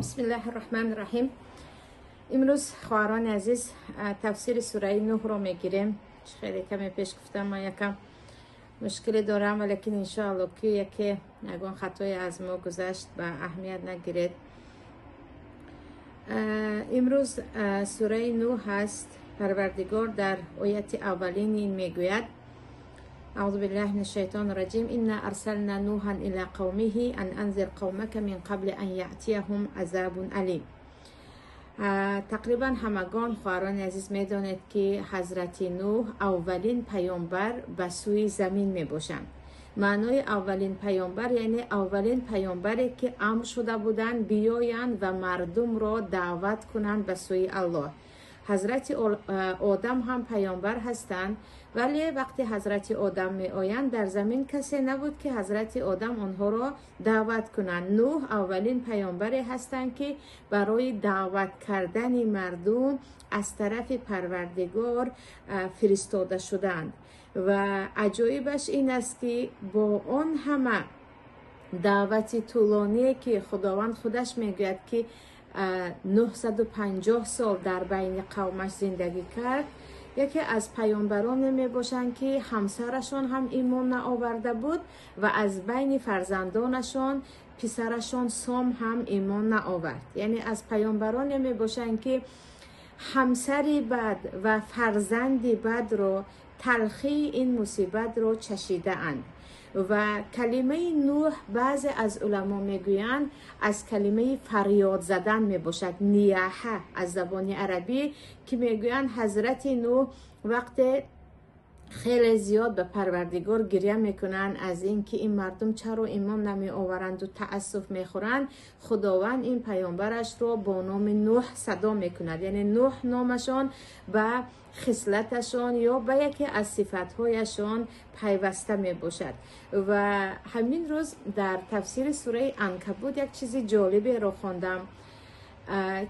Бисмиллаҳи Раҳмани Раҳим. Имрӯз, хоҳарони азиз, тафсири сураи Нуҳро мегирем. Хеле каме пеш гуфтам, ман якам мушкиле дорам, валекин иншоалло, ки яке ягон хатое аз мо гузашт, ба аҳамият нагиред. Имрӯз сураи Нуҳ ҳаст. Парвардигор дар ояти аввалини ин мегӯяд: أعوذ بالله من الشيطان الرجيم، إنا أرسلنا نوحا إلى قومه أن أنذر قومك من قبل أن يأتيهم عذاب أليم. Тақрибан ҳамагон, хоҳарони азиз, медонед, ки ҳазрати Нуҳ аввалин паёмбар ба сӯи замин мебошанд. Маънои аввалин паёмбар, яъне аввалин паёмбаре, ки амр шуда буданд биёянд ва мардумро даъват кунанд ба сӯи Аллоҳ. Ҳазрати Одам ҳам паёмбар ҳастанд, вале вақте ҳазрати Одам меоянд, дар замин касе набуд, ки ҳазрати Одам онҳоро даъват кунанд. Нуҳ аввалин паёмбаре ҳастанд, ки барои даъват кардани мардум аз тарафи Парвардигор фиристода шуданд. Ва аҷоибаш ин аст, ки бо он ҳама даъвати тӯлоние, ки Худованд худаш мегӯяд, ки 950 сол дар байни қавмаш зиндагӣ кард, яке аз паёмбароне мебошанд, ки ҳамсарашон ҳам имон наоварда буд ва аз байни фарзандонашон писарашон Сом ҳам имон наовард. Яъне аз паёмбароне мебошанд, ки ҳамсари бад ва фарзанди бадро, талхии ин мусибатро чашидаанд. Ва калимаи Нуҳ, баъзе аз уламо мегӯянд, аз калимаи фарёд задан мебошад, нияҳа аз забони арабӣ, ки мегӯянд ҳазрати Нуҳ вақте хеле зиёд ба Парвардигор гиря мекунанд аз ин ки ин мардум чаро имон намеоваранду таассуф мехӯранд, Худованд ин паёмбарашро бо номи Нуҳ садо мекунад. Яъне Нуҳ номашон ба хислаташон ё ба яке аз сифатҳояшон пайваста мебошад. Ва ҳамин рӯз дар тафсири сураи Анкабут як чизи ҷолиберо хондам,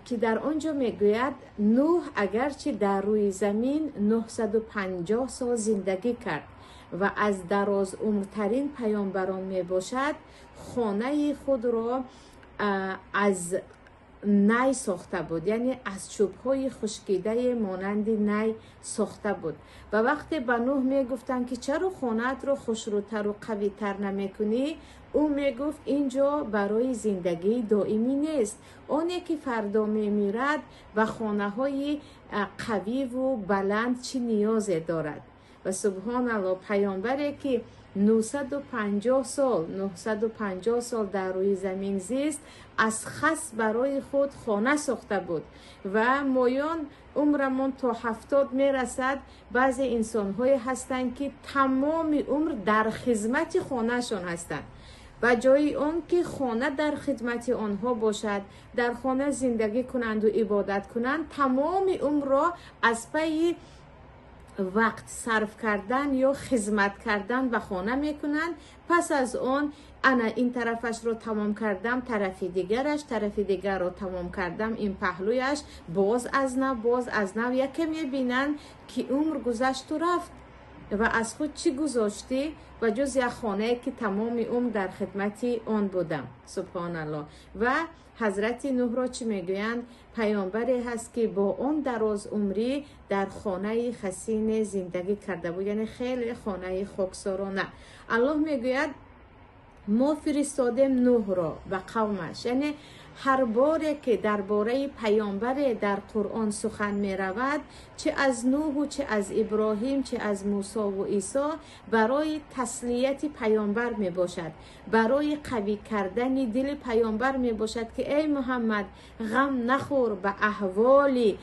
ки дар он ҷо мегӯяд, Нуҳ агарчи дар рӯи замин 950 сол зиндагӣ кард ва аз дарозумртарин паёмбарон мебошад, хонаи худро аз най сохта буд, яъне аз чӯбҳои хушкидае монанди най сохта буд. Ва вақте ба Нуҳ мегуфтанд, ки чаро хонаатро хушрӯтару қавитар намекунӣ, ӯ мегуфт: ин ҷо барои зиндагии доимӣ нест. Оне ки фардо мемирад, ба хонаҳои қавиву баланд чӣ ниёзе дорад? Ва субҳоналло, паёмбаре ки 950 сол, 950 сол дар рӯи замин зист, аз хас барои худ хона сохта буд. Ва моён умрамон то 70 мерасад, баъзе инсонҳое ҳастанд, ки тамоми умр дар хизмати хонаашон ҳастанд. Ба ҷои он ки хона дар хидмати онҳо бошад, дар хона зиндагӣ кунанду ибодат кунанд, тамоми умрро аз пайи вақт сарф кардан ё хизмат кардан ба хона мекунанд. Пас аз он ана ин тарафашро тамом кардам, тарафи дигараш, тарафи дигарро тамом кардам, ин паҳлӯяш, боз аз нав, боз аз нав. Яке мебинанд, ки умр гузашту рафт ва аз худ чӣ гузоштӣ, ба ҷуз як хонае, ки тамоми умр дар хидмати он будам? Субҳоналло. Ва ҳазрати Нуҳро чӣ мегӯянд? Паёмбаре ҳаст, ки бо он дарозумрӣ дар хонаи хасине зиндагӣ карда буд, яъне хеле хонаи хоксорона. Аллоҳ мегӯяд: мо фиристодем Нуҳро ба қавмаш. Яъне ҳар боре ки дар бораи паёмбаре дар Қуръон сухан меравад, чӣ аз Нуҳу, чӣ аз Иброҳим, чӣ аз Мусову Исо, барои таслияти паёмбар мебошад, барои қавӣ кардани дили паёмбар мебошад, ки эй Муҳаммад, ғам нахӯр ба аҳволи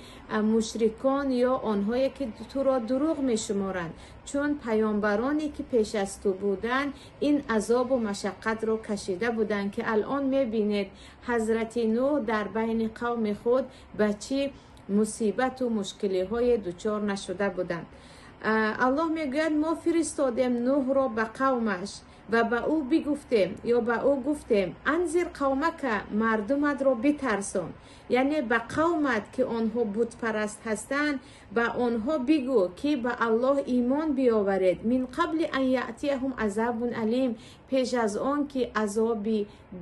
мушрикон ё онҳое, ки туро дурӯғ мешуморанд, чун паёмбароне, ки пеш аз ту буданд, ин азобу машаққатро кашида буданд, ки алон мебинед, ҳазрати Нуҳ дар байни қавми худ ба чӣ мусибату мушкилиҳое дучор нашуда буданд. Аллоҳ мегӯяд: мо фиристодем Нуҳро ба қавмаш. Ва ба ӯ бигуфтем ё ба ӯ гуфтем: анзир қавмака, мардуматро битарсон, яъне ба қавмат, ки онҳо бутпараст ҳастанд, ба онҳо бигӯ, ки ба Аллоҳ имон биёваред. Мин қабли ан яътияҳум азабун алим, пеш аз он ки азоби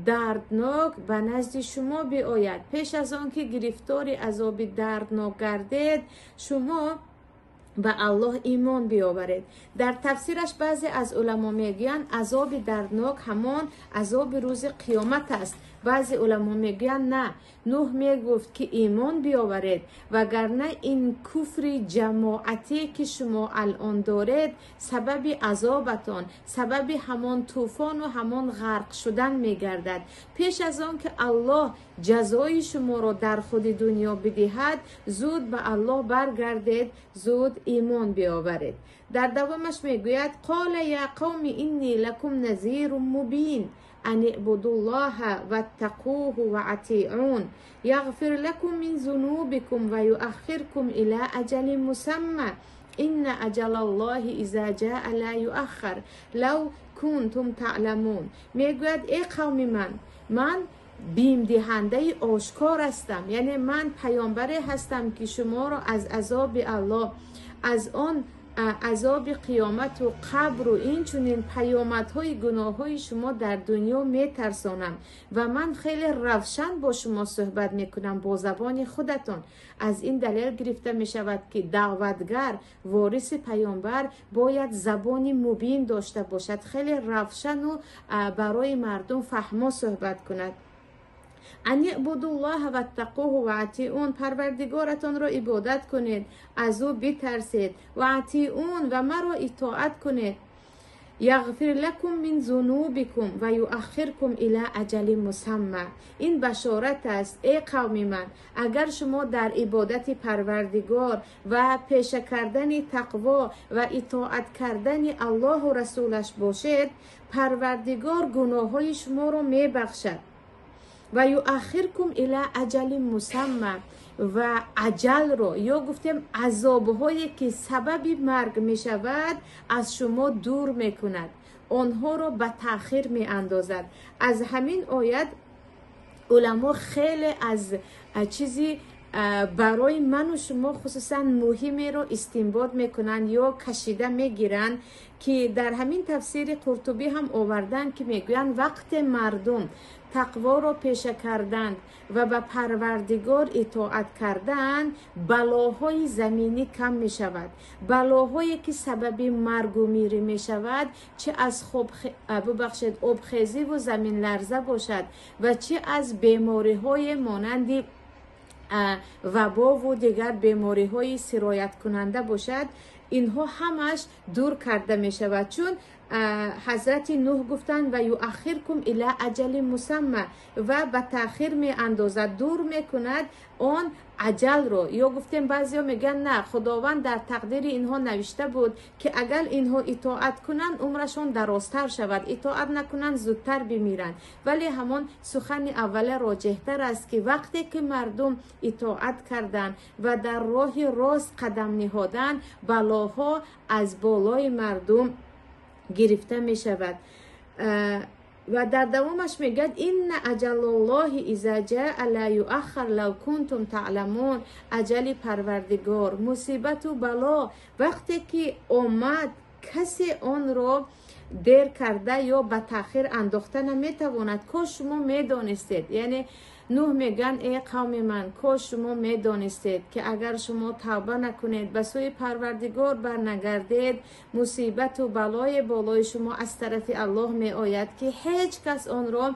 дарднок ба назди шумо биояд, пеш аз он ки гирифтори азоби дарднок гардед, шумо ба Аллоҳ имон биёваред. Дар тафсираш баъзе аз уламо мегӯянд, азоби дарднок ҳамон азоби рӯзи қиёмат аст. Баъзе уламо мегӯянд, на, Нуҳ мегуфт, ки имон биёваред, вагарна ин куфри ҷамоатие, ки шумо алон доред, сабаби азобатон, сабаби ҳамон тӯфону ҳамон ғарқ шудан мегардад. Пеш аз он ки Аллоҳ ҷазои шуморо дар худи дунё бидиҳад, зуд ба Аллоҳ баргардед, зуд имон биёваред. Дар давомаш мегӯяд: қола я қавми инни лакум назирун мубин ан иъбудуллоҳа ваттақуҳу ва атиун яғфир лакум мин зунубикум ва юаххиркум ила аҷалин мусамма инна аҷалаллоҳи иза ҷаа ла юаххар лав кунтум таъламун. Мегӯяд: э қавми ман, ман бимдиҳандаи ошкор ҳастам, яъне ман паёмбаре ҳастам, ки шуморо аз азоби Аллоҳ, аз он азоби қиёмату қабру инчунин паёмадҳои гуноҳҳои шумо дар дунё метарсонам ва ман хеле равшан бо шумо суҳбат мекунам бо забони худатон. Аз ин далел гирифта мешавад, ки даъватгар, вориси паёмбар бояд забони мубин дошта бошад, хеле равшану барои мардум фаҳмо суҳбат кунад. Ан иъбудуллоҳа ваттақуҳу ва атиун, парвардигоратонро ибодат кунед, аз ӯ битарсед, ва атиун, ва маро итоат кунед. Яғфир лакум мин зунубикум ва юаххиркум ила аҷали мусамма. Ин башорат аст: э қавми ман, агар шумо дар ибодати парвардигор ва пеша кардани тақво ва итоат кардани Аллоҳу расулаш бошед, парвардигор гуноҳҳои шуморо мебахшад. Ва юаххиркум ила аҷали мусамма, ва аҷалро ё гуфтем азобҳое, ки сабаби марг мешавад, аз шумо дур мекунад, онҳоро ба таъхир меандозад. Аз ҳамин оят уламо хеле аз чизи барои ману шумо хусусан муҳимеро истинбот мекунанд ё кашида мегиранд, ки дар ҳамин тафсири Қуртубӣ ҳам оварданд, ки мегӯянд, вақте мардум тақворо пеша карданд ва ба парвардигор итоат карданд, балоҳои заминӣ кам мешавад, балоҳое, ки сабаби маргу мирӣ мешавад, чи аз бубахшед, обхезиву заминларза бошад ва чи аз бемориҳое монанди вабову дигар бемориҳои сирояткунанда бошад, инҳо ҳамаш дур карда мешавад. Чун ҳазрати Нуҳ гуфтанд: ва юаххиркум ила аҷали мусамма, ва ба таъхир меандозад, дур мекунад он аҷалро. Ё гуфтем, баъзеҳо мегӯянд, на, Худованд дар тақдири инҳо навишта буд, ки агар инҳо итоат кунанд, умрашон дарозтар шавад, итоат накунанд, зудтар бимиранд. Вале ҳамон сухани аввала роҷеҳтар аст, ки вақте ки мардум итоат карданд ва дар роҳи рост қадам ниҳоданд, балоҳо аз болои мардум гирифта мешавад. Ва дар давомаш мегӯяд: инна аҷалуллоҳи иза ҷаа ла юаххар лав кунтум таъламун. Аҷали парвардигор, мусибату бало вақте ки омад, касе онро дер карда ё ба таъхир андохта наметавонад. Кош шумо медонистед. Яъне Нуҳ мегӯянд: э қавми ман, кош шумо медонистед, ки агар шумо тавба накунед, ба сӯи парвардигор барнагардед, мусибату балое болои шумо аз тарафи Аллоҳ меояд, ки ҳеҷ кас онро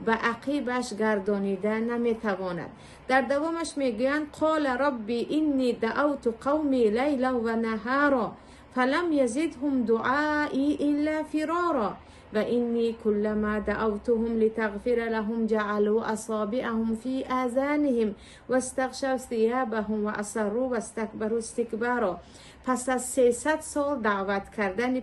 ба ақибаш гардонида наметавонад. Дар давомаш мегӯянд: қола робби инни даавту қавми лайлан ва наҳаро фалам язидҳум дуаи илла фироро ва инни куллама даавтуҳум литағфира лаҳум ҷаалу асобиаҳум фи азониҳим вастағшав сиябаҳум ва асарру вастакбару истикбаро. Пас аз 300 сол даъват кардани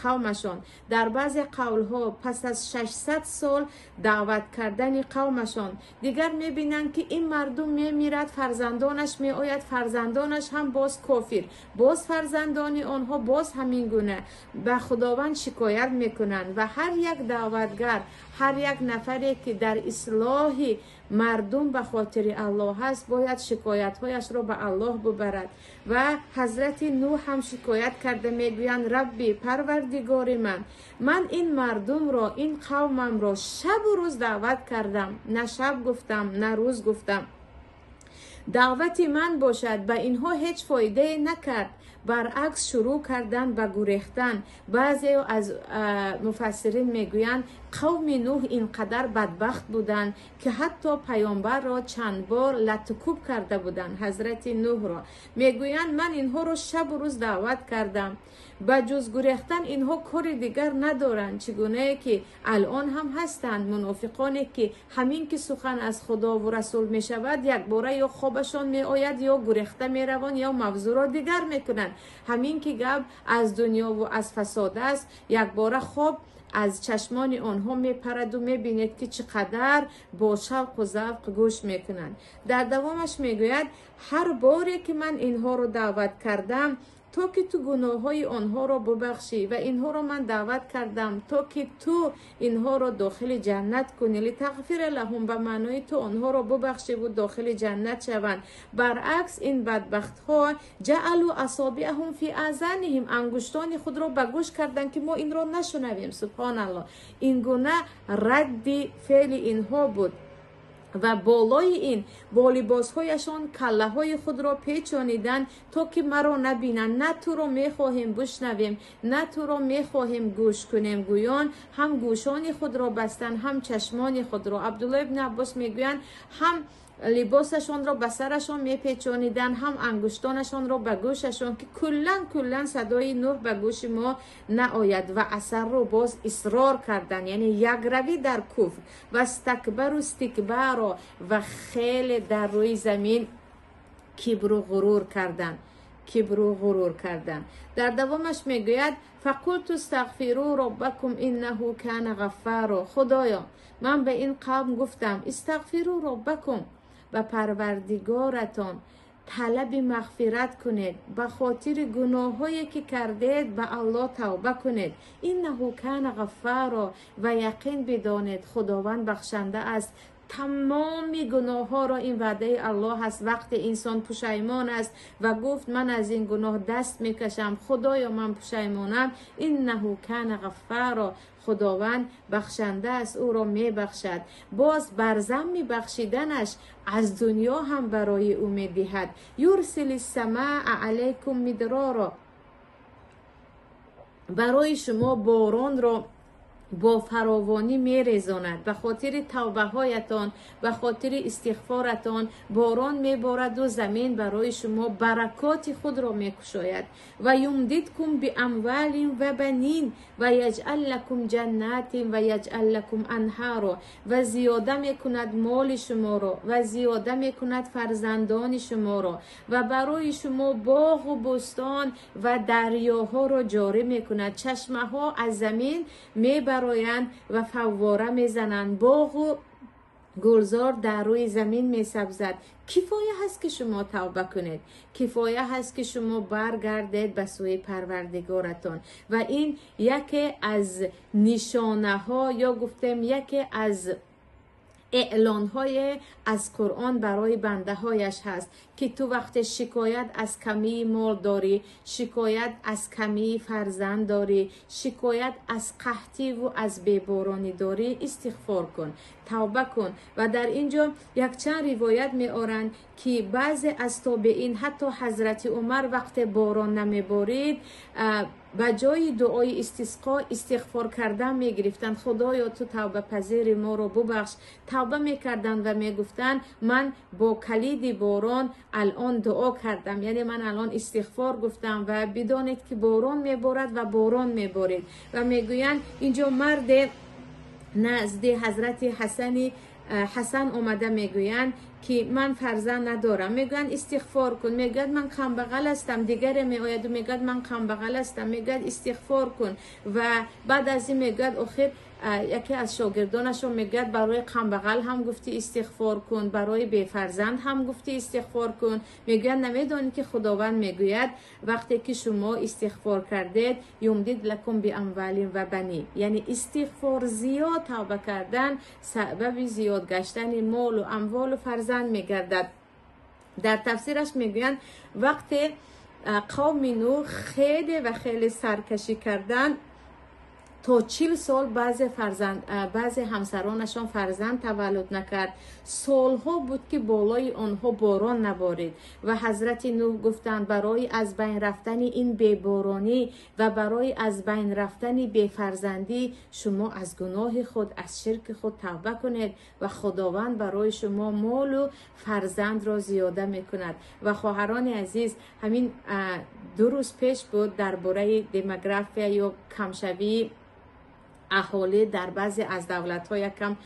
қавмашон, дар баъзе қавлҳо пас аз 600 сол даъват кардани қавмашон, дигар мебинанд, ки ин мардум мемирад, фарзандонаш меояд, фарзандонаш ҳам боз кофир, боз фарзандони онҳо боз ҳамин гуна ба Худованд шикоят мекунанд. мекунанд. Ва ҳар як даъватгар, ҳар як нафаре ки дар ислоҳи мардум ба хотири Аллоҳ аст, бояд шикоятҳояшро ба Аллоҳ бубарад. Ва ҳазрати Нӯҳ ҳам шикоят карда мегӯянд: Рабби, парвардигори ман, ман ин мардумро, ин қавмамро шабу рӯз даъват кардам, на шаб гуфтам, на рӯз гуфтам. Даъвати ман бошад ба инҳо ҳеҷ фоидае накард, баръакс шурӯъ кардан ба гурехтан. Баъзе аз муфассирин мегӯянд, қавми Нӯҳ ин қадар бадбахт буданд, ки ҳатто паёмбарро чанд бор латукӯб карда буданд, ҳазрати Нӯҳро. Мегӯянд, ман инҳоро шабу рӯз даъват кардам, ба ҷуз гурехтан инҳо кори дигар надоранд. Чӣ гунае ки алон ҳам ҳастанд мунофиқоне, ки ҳамин ки сухан аз Худову Расул мешавад, якбора ё хобашон меояд, ё гурехта мераванд, ё мавзӯъро дигар мекунанд. Ҳамин ки гап аз дунёву аз фасод аст, якбора хоб аз чашмони онҳо мепараду мебинед, ки чӣ қадар бо шавқу завқ гӯш мекунанд. Дар давомаш мегӯяд: ҳар боре ки ман инҳоро даъват кардам, то ки ту гуноҳҳои онҳоро бубахшӣ, ва инҳоро ман даъват кардам, то ки ту инҳоро дохили ҷаннат кунӣ. Литағфира лаҳум ба маънои ту онҳоро бубахшиву дохили ҷаннат шаванд. Баръакс, ин бадбахтҳо ҷаалу асобиаҳум фи азаниҳим, ангуштони худро ба гӯш карданд, ки мо инро нашунавем. Субҳоналлоҳ, ин гуна радди феъли инҳо буд. Ва болои ин бо либосҳояшон каллаҳои худро печониданд, то ки маро набинанд. На туро мехоҳем бишнавем, на туро мехоҳем гӯш кунем, гӯён ҳам гӯшони худро бастанд, ҳам чашмони худро. Абдулло ибни Аббос мегӯянд, ҳам либосашонро ба сарашон мепечониданд, ҳам ангуштонашонро ба гӯшашон, ки куллан куллан садои Нӯҳ ба гӯши мо наояд. Ва асарро боз исрор карданд, яъне якравӣ дар куфр. Ва стакбару стикбаро, ва хеле дар рӯи замин кибру ғурур карданд, кибру ғурур карданд. Дар давомаш мегӯяд: фақулту стағфиру роббакум иннаҳу кана ғаффаро. Худоё, ман ба ин қавм гуфтам: истағфиру роббакум, ба парвардигоратон талаби мағфират кунед, ба хотири гуноҳҳое ки кардед ба Аллоҳ тавба кунед. Иннаҳу кана ғаффаро, ва яқин бидонед, Худованд бахшанда аст тамоми гуноҳҳоро. Ин ваъдаи Аллоҳ аст. Вақте инсон пушаймон аст ва гуфт: ман аз ин гуноҳ даст мекашам, Худоё, ман пушаймонам, иннаҳу кана ғаффаро, Худованд бахшанда аст, ӯро мебахшад. Боз бар замми бахшиданаш аз дунё ҳам барои ӯ медиҳад. Юрсили самаа алайкум мидроро, барои шумо боронро бо фаровонӣ мерезонад. Ба хотири тавбаҳоятон, ба хотири истиғфоратон борон мебораду замин барои шумо баракоти худро мекушояд. Ва юмдидкум биамвалин ва банин ва яҷъал лакум ҷаннатин ва яҷъал лакум анҳаро, ва зиёда мекунад моли шуморо, ва зиёда мекунад фарзандони шуморо, ва барои шумо боғу бӯстон ва дарёҳоро ҷорӣ мекунад. Чашмаҳо аз замин мебароянд ва фаввора мезананд, боғу гулзор дар рӯи замин месабзад. Кифоя ҳаст, ки шумо тавба кунед, кифоя ҳаст, ки шумо баргардед ба сӯи парвардигоратон. Ва ин яке аз нишонаҳо, ё гуфтем, яке аз эълонҳое аз Қуръон барои бандаҳояш ҳаст, ки ту вақте шикоят аз камии мол дорӣ, шикоят аз камии фарзанд дорӣ, шикоят аз қаҳтиву аз беборонӣ дорӣ, истиғфор кун, тавба кун. Ва дар ин ҷо якчанд ривоят меоранд, ки баъзе аз тобеин, ҳатто ҳазрати Умар, вақте борон намеборид, ба ҷои дуои истисқо истиғфор кардан мегирифтанд: Худоё, ту тавбапазири, моро бубахш. Тавба мекарданд ва мегуфтанд: ман бо калиди борон алон дуо кардам, яъне ман алон истиғфор гуфтам, ва бидонед, ки борон меборад. Ва борон меборид. Ва мегӯянд, инҷо марде назди ҳазрати Ҳасан омада мегӯянд, ки ман фарзанд надорам. Мегӯянд: истиғфор кун. Мегӯяд: ман камбағал ҳастам. Дигаре меояду мегӯяд: ман камбағал ҳастам. Мегӯяд: истиғфор кун. Ва баъд аз ин мегӯяд: охир Яке аз шогирдонашон мегӯяд: барои камбағал ҳам гуфтӣ истиғфор кун, барои бефарзанд ҳам гуфтӣ истиғфор кун. Мегӯяд: намедонӣ, ки Худованд мегӯяд, вақте ки шумо истиғфор кардед, يمددكم بأموال وبنين, яъне истиғфор, зиёд тавба кардан сабаби зиёд гаштани молу амволу фарзанд мегардад. Дар тафсираш мегӯянд, вақте қавми Нӯҳ хеле ва хеле саркашӣ карданд, то 40 сол баъзе фарзанд, баъзе ҳамсаронашон фарзанд таваллуд накард. Солҳо буд, ки болои онҳо борон наборид. Ва ҳазрати Нӯҳ гуфтанд: барои аз байн рафтани ин беборонӣ ва барои аз байн рафтани бефарзандӣ шумо аз гуноҳи худ, аз ширки худ тавба кунед ва Худованд барои шумо молу фарзандро зиёда мекунад. Ва хоҳарони азиз, ҳамин 2 рӯз пеш буд, дар бораи демография ё камшавии аҳолӣ дар баъзе аз давлатҳо якам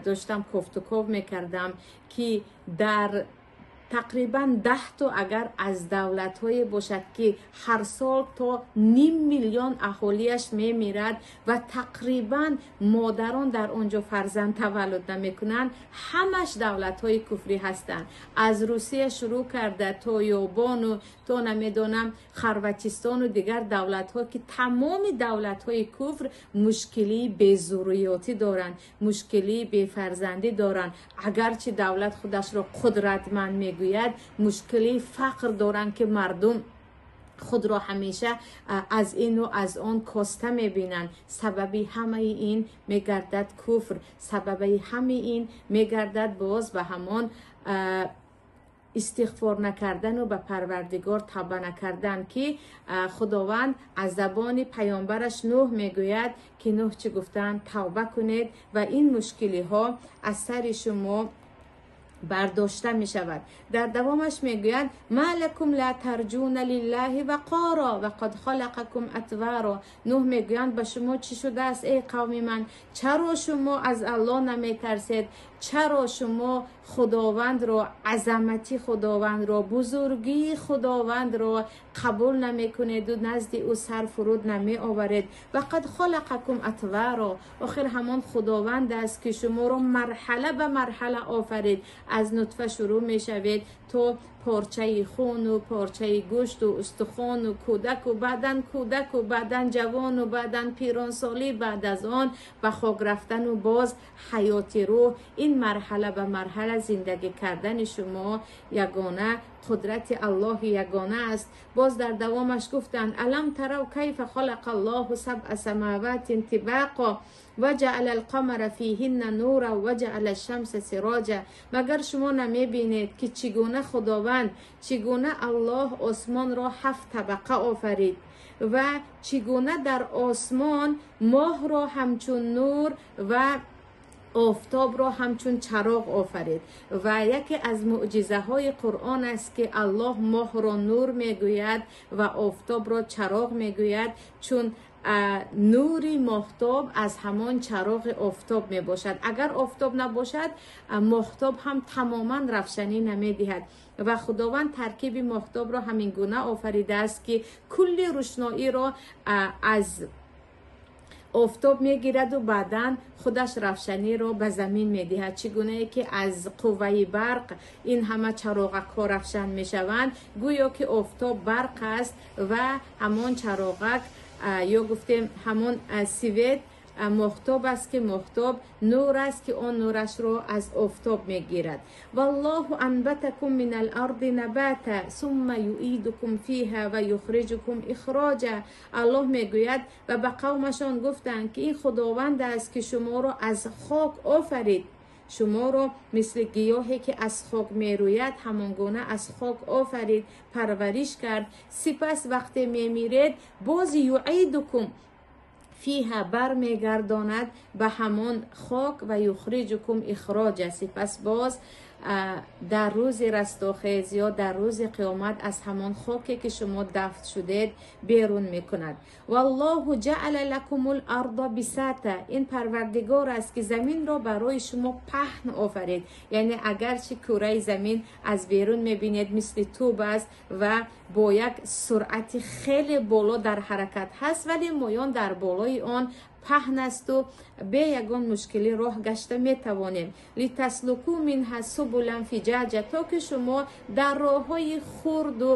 доштам кофтуков мекардам, ки дар тақрибан 10 то агар аз давлатҳое бошад, ки ҳар сол то ним миллион аҳолиаш мемирад ва тақрибан модарон дар он ҷо фарзанд таваллуд намекунанд, ҳамаш давлатҳои куфрӣ ҳастанд. Аз Русия шурӯъ карда то Ёбону то намедонам Хорватистону дигар давлатҳо, ки тамоми давлатҳои куфр мушкилии безурриётӣ доранд, мушкилии бефарзандӣ доранд. Агарчи давлат худашро қудратманд мегӯяд, мушкилии фақр доранд, ки мардум худро ҳамеша аз ину аз он коста мебинанд. Сабаби ҳамаи ин мегардад куфр, сабаби ҳамаи ин мегардад боз ба ҳамон истиғфор накардану ба Парвардигор тавба накардан, ки Худованд аз забони паёмбараш Нӯҳ мегӯяд, ки Нӯҳ чӣ гуфтанд? Тавба кунед ва ин мушкилиҳо аз сари шумо бардошта мешавад. Дар давомаш мегӯяд: ما لكم لا ترجون لله وقارا وقد خلقكم أطوارا. Нӯҳ мегӯянд: ба шумо чӣ шудааст, эй қавми ман? Чаро шумо аз Аллоҳ наметарсед? Чаро шумо Худовандро, азамати Худовандро, бузургии Худовандро қабул намекунеду назди ӯ сар фуруд намеоваред? وقد خلقكم أطوارا. Охир ҳамон Худованд аст, ки шуморо марҳала ба марҳала офарид. Аз нутфа шурӯъ мешавед то порчаи хуну порчаи гӯшту устухону кӯдаку, баъдан кӯдаку, баъдан ҷавону, баъдан пиронсолӣ, баъд аз он ба хок рафтану боз ҳаёти рӯҳ. Ин марҳала ба марҳала зиндагӣ кардани шумо ягона қудрати Аллоҳи ягона аст. Боз дар давомаш гуфтанд: ألم تروا كيف خلق الله سبع سماوات طباقا وجعل القمر فيهن نورا وجعل الشمس سراجا. Магар шумо намебинед, ки чӣ гуна Худованд, чӣ гуна Аллоҳ осмонро ҳафт табақа офарид ва чӣ гуна дар осмон моҳро ҳамчун нур ва офтобро ҳамчун чароғ офарид? Ва яке аз мӯъҷизаҳои Қуръон аст, ки Аллоҳ моҳро нур мегӯяд ва офтобро чароғ мегӯяд, чун нури моҳтоб аз ҳамон чароғи офтоб мебошад. Агар офтоб набошад, моҳтоб ҳам тамоман равшанӣ намедиҳад. Ва Худованд таркиби моҳтобро ҳамин гуна офаридааст, ки кулли рӯшноиро аз офтоб мегираду баъдан худаш равшаниро ба замин медиҳад. Чӣ гунае ки аз қувваи барқ ин ҳама чароғакҳо равшан мешаванд, гӯё ки офтоб барқ аст ва ҳамон чароғак ё гуфтем ҳамон свет моҳтоб аст, ки моҳтоб нур аст, ки он нурашро аз офтоб мегирад. والله أنبتكم من الأرض نباتا ثم يعيدكم فيها ويخرجكم إخراجا. Аллоҳ мегӯяд: ва ба қавмашон гуфтанд, ки ин Худованд аст, ки шуморо аз хок офарид. Шуморо мисли гиёҳе, ки аз хок мерӯяд, ҳамон гуна аз хок офарид, парвариш кард. Сипас вақте мемиред, боз يعيدكم فيها, бармегардонад ба ҳамон хок, ويخرجكم إخراجا. Сипас боз дар рӯзи растохез ё дар рӯзи қиёмат аз ҳамон хоке, ки шумо дафн шудед, берун мекунад. والله جعل لكم الأرض بساطا. Ин Парвардигор аст, ки заминро барои шумо паҳн офарид. Яъне агарчи кураи замин аз берун мебинед, мисли тӯб аст ва бо як суръати хеле боло дар ҳаракат ҳаст, вале моён дар болои он Паҳн асту бе ягон мушкилӣ роҳ гашта метавонем. Литаслуку минҳа субулан фиҷаҷа, то ки шумо дар роҳҳои хурду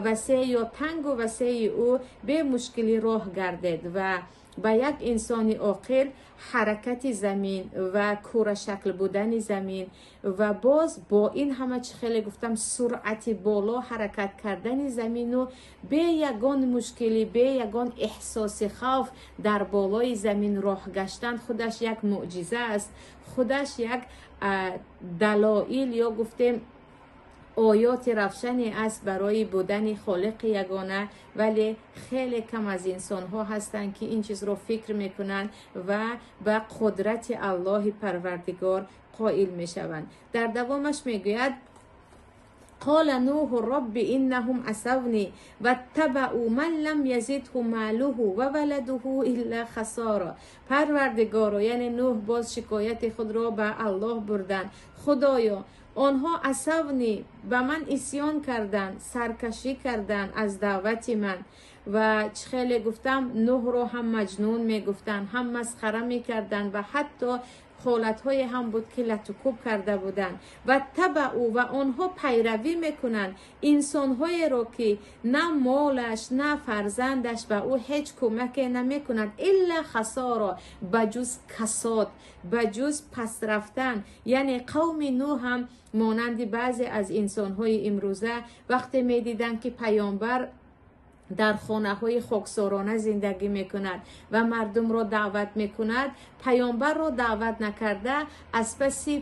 васеъ ё тангу васеи ӯ бемушкилӣ роҳ гардед. Ва ба як инсони оқил ҳаракати замин ва курашакл будани замин ва боз бо ин ҳама, чӣ хеле гуфтам, суръати боло ҳаракат кардани замину бе ягон мушкилӣ, бе ягон эҳсоси хавф дар болои замин роҳ гаштан худаш як мӯъҷиза аст, худаш як далоил ё гуфтем оёти равшане аст барои будани Холиқи ягона. Вале хеле кам аз инсонҳо ҳастанд, ки ин чизро фикр мекунанд ва ба қудрати Аллоҳи Парвардигор қоил мешаванд. Дар давомаш мегӯяд: قال نوح رب إنهم عصوني واتبعوا من لم يزده ماله وولده إلا خسارا. Парвардигоро, яъне Нӯҳ боз шикояти худро ба Аллоҳ бурданд: Худоё, онҳо عصوني, ба ман исьён карданд, саркашӣ карданд аз даъвати ман. Ва чӣ хеле гуфтам, Нӯҳро ҳам маҷнун мегуфтанд, ҳам масхара мекарданд ва ҳатто ҳолатҳое ҳам буд, ки латукӯб карда буданд. واتبعوا, ва онҳо пайравӣ мекунанд инсонҳоеро, ки на молаш, на фарзандаш ба ӯ ҳеҷ кӯмаке намекунад, إلا خسارا, ба ҷуз касод, ба ҷуз паст рафтан. Яъне қавми Нӯҳ ҳам монанди баъзе аз инсонҳои имрӯза, вақте медиданд, ки паёмбар дар хонаҳои хоксорона зиндагӣ мекунад ва мардумро даъват мекунад, паёмбарро даъват накарда, аз паси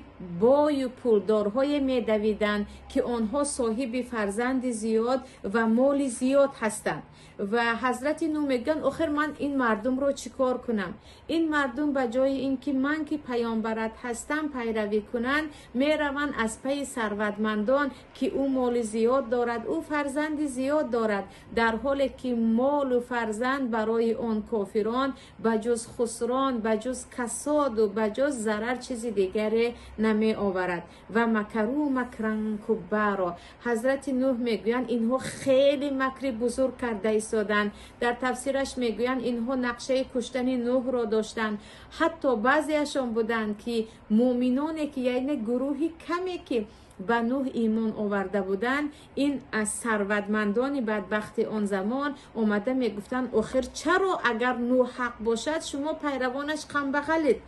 бою пулдорҳое медавиданд, ки онҳо соҳиби фарзанди зиёд ва моли зиёд ҳастанд. Ва ҳазрати Нӯҳ мегӯянд: охир ман ин мардумро чӣ кор кунам? Ин мардум ба ҷои ин ки ман, ки паёмбарат ҳастам, пайравӣ кунанд, мераванд аз пайи сарватмандон, ки ӯ моли зиёд дорад, ӯ фарзанди зиёд дорад, дар ҳоле ки молу фарзанд барои он кофирон ба ҷуз хусрон, ба ҷуз касоду ба ҷуз зарар чизи дигаре намеоварад. ومكروا مكرا كبارا. Ҳазрати Нӯҳ мегӯянд, инҳо хеле макри бузург карда истоданд. Дар тафсираш мегӯянд, инҳо нақшаи куштани Нӯҳро доштанд. Ҳатто баъзеашон буданд, ки муъминоне ки, яъне гурӯҳи каме, ки ба Нӯҳ имон оварда буданд, ин аз сарватмандони бадбахти он замон омада мегуфтанд: охир чаро, агар Нӯҳ ҳақ бошад, шумо пайравонаш камбағалед?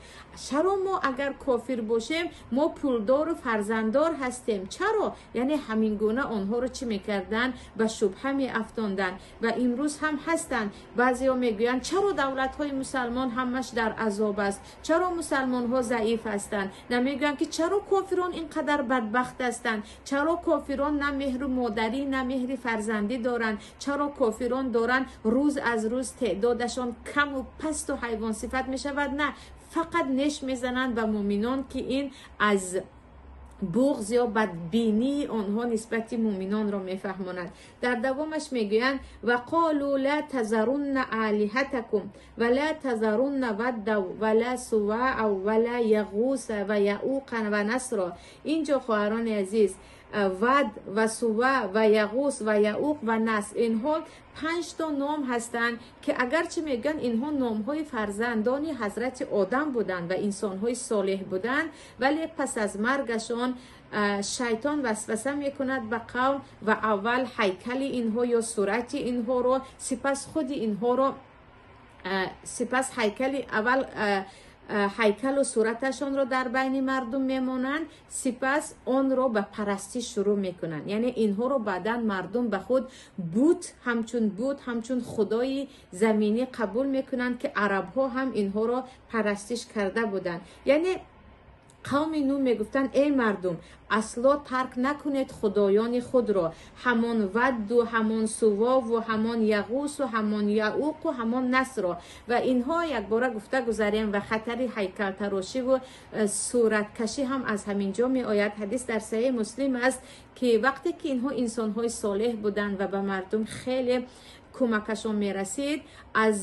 Чаро мо агар кофир бошем, мо пулдору фарзанддор ҳастем? Чаро? Яъне ҳамин гуна онҳоро чӣ мекарданд? Ба шубҳа меафтонданд. Ва имрӯз ҳам ҳастанд, баъзеҳо мегӯянд: чаро давлатҳои мусалмон ҳамаш дар азоб аст? Чаро мусалмонҳо заиф ҳастанд? Намегӯянд, ки чаро кофирон ин қадар бадбахт ҳастанд? Чаро кофирон на меҳру модарӣ, на меҳри фарзандӣ доранд? Чаро кофирон доранд рӯз аз рӯз теъдодашон каму пасту ҳайвонсифат мешавад? На, фақат неш мезананд ба муъминон, ки ин аз буғз ё бадбинии онҳо нисбати муъминонро мефаҳмонад. Дар давомаш мегӯянд: وقالوا لا تذرن آلهتكم ولا تذرن ودا ولا سواعا ولا يغوث ويعوق ونسرا. Инҷо, хоҳарони азиз, Вад ва Сува ва Яғус ва Яуқ ва Наср, инҳо панҷто ном ҳастанд, ки агарчи мегӯянд, инҳо номҳои фарзандони ҳазрати Одам буданд ва инсонҳои солеҳ буданд, вале пас аз маргашон шайтон васваса мекунад ба қавм ва аввал ҳайкали инҳо ё сурати инҳоро, сипас худи инҳоро, сипас ҳайкали, аввал ҳайкалу сураташонро дар байни мардум мемонанд, сипас онро ба парастиш шурӯъ мекунанд. Яъне инҳоро баъдан мардум ба худ бут, ҳамчун бут, ҳамчун худои заминӣ қабул мекунанд, ки арабҳо ҳам инҳоро парастиш карда буданд. Яъне қавми Нӯҳ мегуфтанд: эй мардум, асло тарк накунед худоёни худро, ҳамон Вадду, ҳамон Сувову, ҳамон Яғусу, ҳамон Яуқу, ҳамон Насро. Ва инҳо, якбора гуфта гузарем, ва хатари ҳайкалтарошиву сураткашӣ ҳам аз ҳамин ҷо меояд. Ҳадис дар Саҳеҳи Муслим аст, ки вақте ки инҳо инсонҳои солеҳ буданд ва ба мардум хеле кӯмакашон мерасид, аз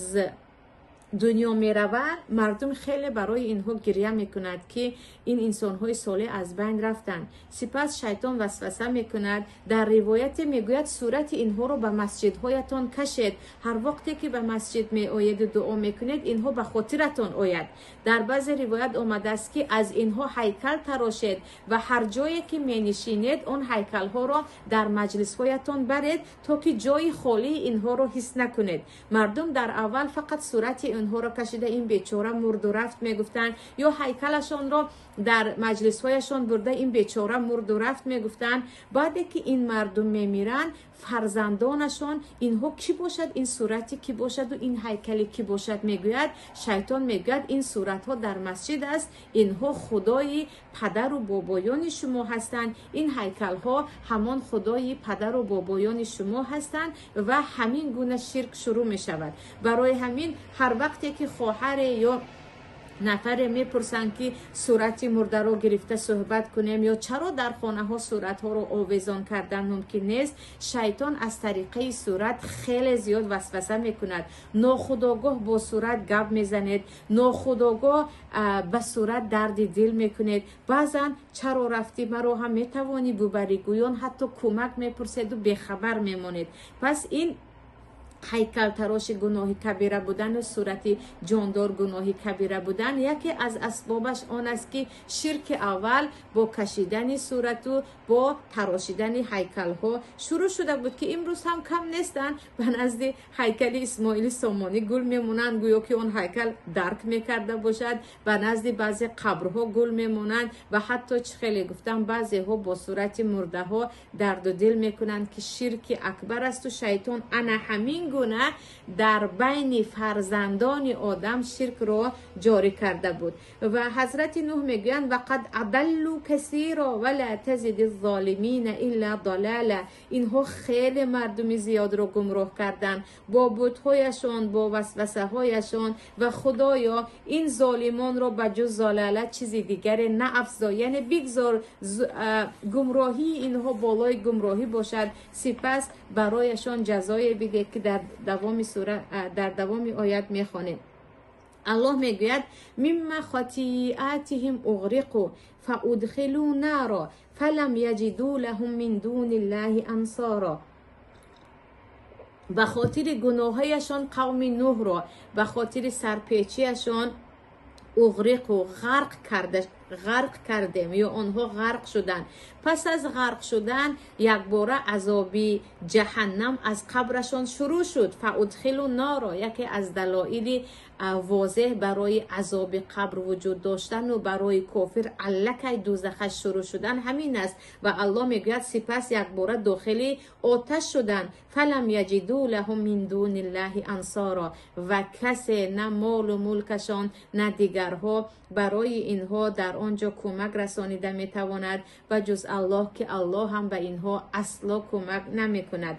дунё мераванд, мардум хеле барои инҳо гиря мекунад, ки ин инсонҳои солеҳ аз байн рафтанд. Сипас шайтон васваса мекунад. Дар ривояте мегӯяд: сурати инҳоро ба масҷидҳоятон кашед, ҳар вақте ки ба масҷид меоеду дуо мекунед, инҳо ба хотиратон ояд. Дар баъзе ривоят омадааст, ки аз инҳо ҳайкал тарошед ва ҳар ҷое ки менишинед, он ҳайкалҳоро дар маҷлисҳоятон баред, то ки ҷои холии инҳоро ҳис накунед. Мардум дар аввал фақат сурати инҳоро кашида, ин бечора мурду рафт мегуфтанд, ё ҳайкалашонро дар маҷлисҳояшон бурда, ин бечора мурду рафт мегуфтанд. Баъде ки ин мардум мемиранд, фарзандонашон инҳо кӣ бошад, ин сурати кӣ бошаду ин ҳайкали кӣ бошад мегӯяд. Шайтон мегӯяд: ин суратҳо дар масҷид аст, инҳо худои падару бобоёни шумо ҳастанд, ин ҳайкалҳо ҳамон худои падару бобоёни шумо ҳастанд. Ва ҳамин гуна ширк шурӯъ мешавад. Барои ҳамин ҳар вақте ки хоҳаре ё нафаре мепурсанд, ки сурати мурдаро гирифта суҳбат кунем ё чаро дар хонаҳо суратҳоро овезон кардан мумкин нест, шайтон аз тариқаи сурат хеле зиёд васваса мекунад. Нохудогоҳ бо сурат гап мезанед, нохудогоҳ ба сурат дарди дил мекунед. Баъзан чаро рафтӣ, маро ҳам метавонӣ бубарӣ гӯён ҳатто кӯмак мепурседу бехабар мемонед. Пас ин ҳайкалтароши гуноҳи кабира будану сурати ҷондор гуноҳи кабира будан яке аз асбобаш он аст, ки ширки аввал бо кашидани сурату бо тарошидани ҳайкалҳо шурӯъ шуда буд, ки имрӯз ҳам кам нестанд, ба назди ҳайкали Исмоили Сомонӣ гул мемонанд, гӯё ки он ҳайкал дарк мекарда бошад, ба назди баъзе қабрҳо гул мемонанд ва ҳатто, чӣ хеле гуфтам, баъзеҳо бо сурати мурдаҳо дарду дил мекунанд, ки ширки акбар асту шайтон ана ҳамин гуна дар байни фарзандони одам ширкро ҷорӣ карда буд. Ва ҳазрати Нуҳ мегӯянд: وقد أضلوا كثيرا ولا تزد الظالمين إلا ضلالا. Инҳо хеле мардуми зиёдро гумроҳ карданд бо бутҳояшон, бо васвасаҳояшон, ва худоё, ин золимонро ба ҷуз золалат чизи дигаре наафзо, яъне бигзор гумроҳии инҳо болои гумроҳӣ бошад. Сипас барояшон ҷазое бидеҳ, ки дар давоми сура, дар давоми оят мехонем. Аллоҳ мегӯяд: مما خطيئاتهم أغرقوا فأدخلوا نارا فلم يجدوا لهم من دون الله أنصارا. Ба хотири гуноҳҳояшон қавми Нуҳро, ба хотири сарпечиашон أغرقوا ғарқ кардем ё онҳо ғарқ шуданд. Пас аз ғарқ шудан якбора азоби ҷаҳаннам аз қабрашон шурӯъ шуд. فأدخلوا نارا яке аз далоили возеҳ барои азоби қабр вуҷуд доштану барои кофир аллакай дузахаш шурӯъ шудан ҳамин аст. Ва Аллоҳ мегӯяд: сипас якбора дохили оташ шуданд. فلم يجدوا لهم من دون الله أنصارا. Ва касе, на молу мулкашон, на дигарҳо барои инҳо дар он ҷо кӯмак расонида метавонад ба ҷуз Аллоҳ, ки Аллоҳ ҳам ба инҳо асло кӯмак намекунад.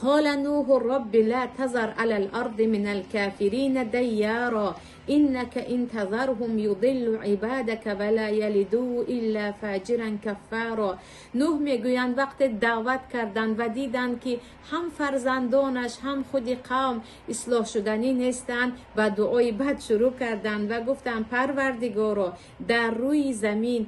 قال نوح رب لا تذر على الأرض من الكافرين ديارا إنك إن تذرهم يضلوا عبادك ولا يلدوا إلا فاجرا كفارا. Нуҳ мегӯянд, вақте даъват карданд ва диданд, ки ҳам фарзандонаш, ҳам худи қавм ислоҳ шуданӣ нестанд, ба дуои бад шурӯъ карданд ва гуфтанд: Парвардигоро, дар рӯи замин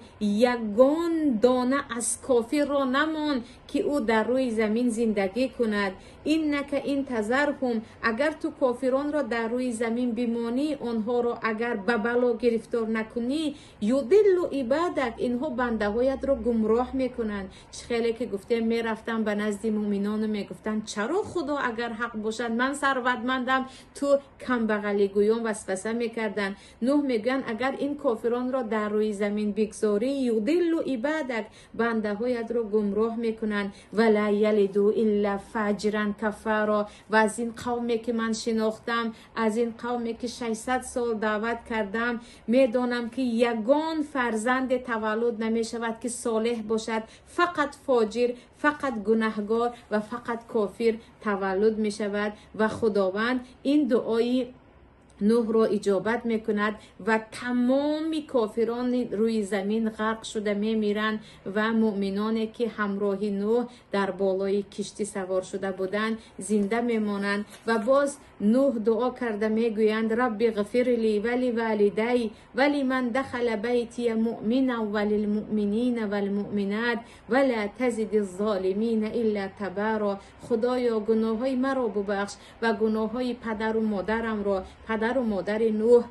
ягон дона аз кофирро намон, ки ӯ дар рӯи замин зиндагӣ кунад. إنك إن تذرهم, агар ту кофиронро дар рӯи замин бимонӣ, онҳоро агар ба бало гирифтор накунӣ, يضلوا عبادك, инҳо бандаҳоятро гумроҳ мекунанд. Чӣ хеле ки гуфтем, мерафтам ба назди муъминону мегуфтанд: чаро худо агар ҳақ бошад, ман сарватмандам, ту камбағалигӯён васваса мекарданд. Нуҳ мегӯянд: агар ин кофиронро дар рӯи замин бигзорӣ, يضلوا عبادك, бандаҳоятро гумроҳ мекунанд. ولا يلدوا إلا فاجرا كفارا. Ва аз ин қавме ки ман шинохтам, аз ин қавме ки 600 сол даъват кардам, медонам, ки ягон фарзанде таваллуд намешавад, ки солеҳ бошад. Фақат фоҷир, фақат гунаҳгор ва фақат кофир таваллуд мешавад. Ва Худованд ин дуои Нӯҳро иҷобат мекунад ва тамоми кофирони рӯи замин ғарқ шуда мемиранд ва муъминоне, ки ҳамроҳи Нӯҳ дар болои киштӣ савор шуда буданд, зинда мемонанд. Ва боз Нӯҳ дуо карда мегӯянд: رب اغفر لي ولوالدي ولمن دخل بيتي مؤمنا وللمؤمنين والمؤمنات ولا تزد الظالمين إلا تبارا. Худоё, гуноҳҳои маро бубахш ва гуноҳҳои падару модарамро. Падару модари Нӯҳ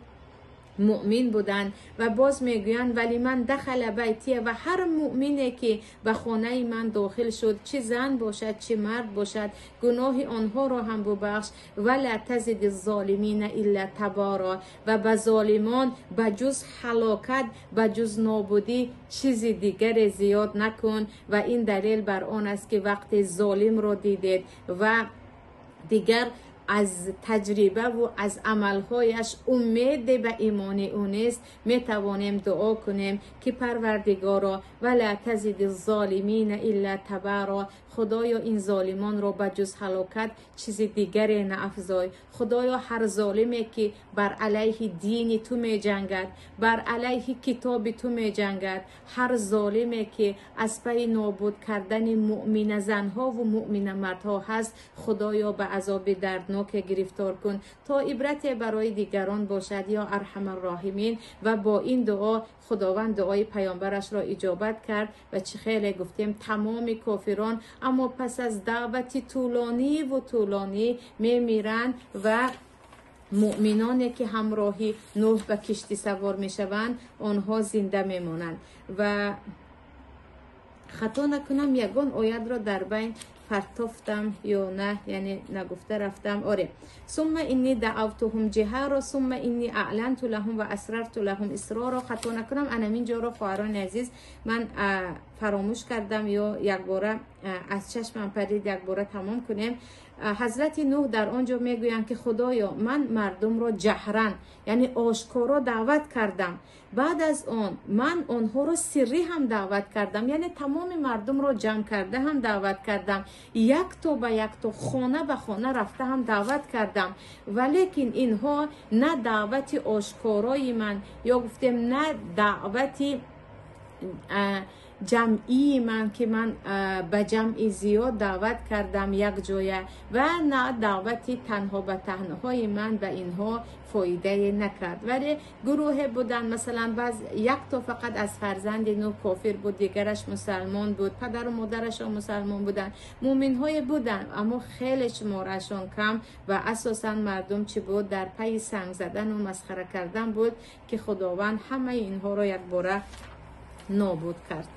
муъмин буданд. Ва боз мегӯянд: ولمن دخل بيتي, ва ҳар муъмине, ки ба хонаи ман дохил шуд, чӣ зан бошад, чӣ мард бошад, гуноҳи онҳоро ҳам бубахш. ولا تزد الظالمين إلا تبارا. Ва ба золимон ба ҷуз ҳалокат, ба ҷуз нобудӣ чизи дигаре зиёд накун. Ва ин далел бар он аст, ки вақте золимро дидед ва дигар аз таҷрибаву аз амалҳояш умеде ба имони ӯ нест, метавонем дуо кунем, ки Парвардигоро, ولا تزد الظالمين إلا تبارا, Худоё, ин золимонро ба ҷуз ҳалокат чизи дигаре наафзой. Худоё, ҳар золиме, ки бар алайҳи дини ту меҷангад, бар алайҳи китоби ту меҷангад, ҳар золиме, ки аз пайи нобуд кардани муъмина занҳову муъмина мардҳо ҳаст, Худоё, ба азоби дардноке гирифтор кун, то ибрате барои дигарон бошад, يا أرحم الراحمين. Ва бо ин дуо Худованд дуои паёмбарашро иҷобат кард. Ва чӣ хеле гуфтем, тамоми кофирон, аммо пас аз даъвати тӯлониву тӯлонӣ мемиранд ва муъминоне, ки ҳамроҳи Нӯҳ ба киштӣ савор мешаванд, онҳо зинда мемонанд. Ва хато накунам, ягон оятро дар байн партофтам ё на, яъне нагуфта рафтам. Оре: ثم إني دعوتهم جهارا ثم إني أعلنت لهم وأسررت لهم إسرارا. Хато накунам, анамин ҷоро, хоҳарони азиз, ман фаромӯш кардам ё якбора аз чашмам парид. Якбора тамом кунем. Ҳазрати Нӯҳ дар он ҷо мегӯянд, ки Худоё, ман мардумро جهرا, яъне ошкоро даъват кардам, баъд аз он ман онҳоро сиррӣ ҳам даъват кардам, яъне тамоми мардумро ҷамъ карда ҳам даъват кардам, якто ба якто, хона ба хона рафта ҳам даъват кардам, валекин инҳо на даъвати ошкорои ман ё гуфтем, на даъвати ҷамъии ман, ки ман ба ҷамъи зиёд даъват кардам якҷоя, ва на даъвати танҳо ба танҳои ман ба инҳо фоидае накард. Вале гурӯҳе буданд, масалан, баъз якто фақат аз фарзанди Нӯҳ кофир буд, дигараш мусалмон буд, падару модарашон мусалмон буданд, муъминҳое буданд, аммо хеле шуморашон кам. Ва асосан мардум чӣ буд? Дар пайи санг задану масхара кардан буд, ки Худованд ҳамаи инҳоро якбора нобуд кард.